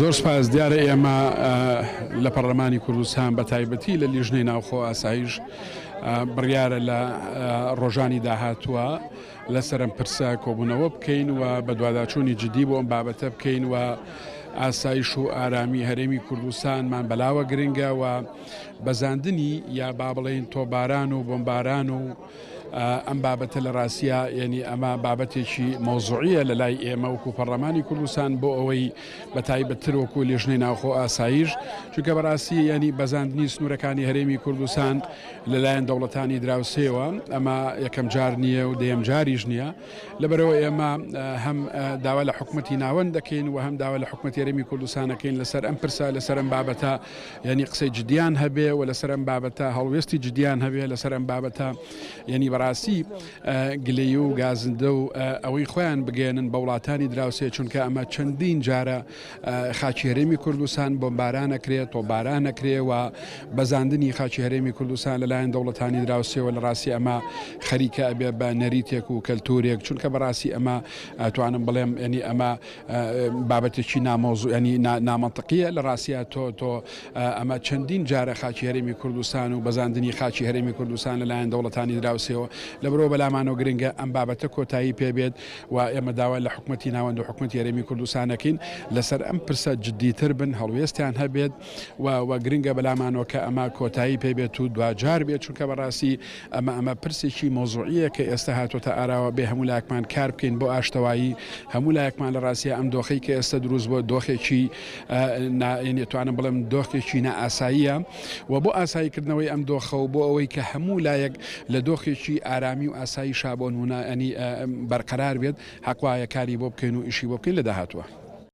زۆر سپاس. دیارە ئێمە لە پەڕلەمانی کوردستان بە تایبەتی لە لیژنەی ناوخۆ ئاسایش بڕیارە لە ڕۆژانی داهاتووە لەسەر ئەم پرسە کۆبوونەوە بکەین و بەدواداچوونی جدی بۆ ئەم بابەتە بکەین و ئاسایش و ئارامی هەرێمی کوردستانمان بەلاوە گرنگە و بەزاندنی یا با بڵێین تۆباران و بۆمباران و ئەم بابەتە لە ڕاستیا یعنی ئەمە بابەتێکی مەوزوعیە لە لای ئێمە وەکو پەڕلەمانی کوردستان بۆ ئەوەی بە تایبەتتر وەکو لێژنەی ناوخۆ ئاسایش چونکە بەڕاستی یعنی بەزاندنی سنوورەکانی هەرێمی کوردستان لەلایەن دەوڵەتانی دراوسێوە ئەمە یەکەم جار نییە و دەیەم جاریش نییە لەبەرەوە ئێمە هەم داوا لە حکومەتی ناوەند دەکەین و هەم داوا لە حکومەتی هەرێمی کوردستان دەکەین لەسەر ئەم پرسە لەسەر ئەم بابەتە یعنی قسەی جدیان هەبێ و لەسەر ئەم بابەتە هەڵوێستی جدیان هەبێ لەسەر ئەم بابەتە یعنی بەڕاستی گلەیی و گازندە و ئەوەی خۆیان بگەێنن بە وڵاتانی دراوسێ چونکە ئەمە چەندین جارە خاکی هەرێمی کوردستان بۆمباران ئەکرێ تۆپباران ئەکرێ و بەزاندنی خاکی هەرێمی کوردستان لەلایەن دەوڵەتانی دراوسێوە لە ڕاستی ئەمە خەریکە ئەبێ بە نەریتێک و کەلتورێک چونکە بەڕاستی ئەمە ئەتوانم بڵێم ینی ئەمە بابەتێکی نامۆزو ینی نامەنتقیە لە ڕاستە تۆ تۆ ئەمە چەندین جارە خاکی هەرێمی کوردستان و بەزاندنی خاکی هەرێمی کوردستان لەلایەن دەوڵەتانی دراوسێوە لەبەرەوە بەلامانەوە گرنگە ئەم بابەتە کۆتایی پێبێت و ئێمە داوا لە حکومەتی ناوەند و حکومەتی هەرێمی کوردستان ئەکەین لەسەر ئەم پرسە جدیتر بن، هەڵوێستیان هەبێت و و گرنگە بەلامانەوە کە ئەمە کۆتایی پێ بێت و دواجار بێت، چونکە بەڕاستی ئەمە ئەمە پرسێکی مەوزوعییە کە ئێستا هاتۆتە ئاراوە بێ هەموو لایەکمان کار بکەین بۆ ئاشتەوایی هەموو لایەکمان لە ڕاستیا ئەم دۆخەی کە ئێستا دروست بووە دۆخێکی نا یەنی ئەتوانم بڵێم دۆخێکی نائاساییە و بۆ ئاساییکردنەوەی ئەم دۆخە و بۆ ئەوەی کە هەموو لایەک لە دۆخێکی ئارامی و ئاسایشا بۆ نموونە یەنی بەرقەرار بێت حەق وایە کاری بۆ بکەین و ئیشی بۆ بکەین لە داهاتووە.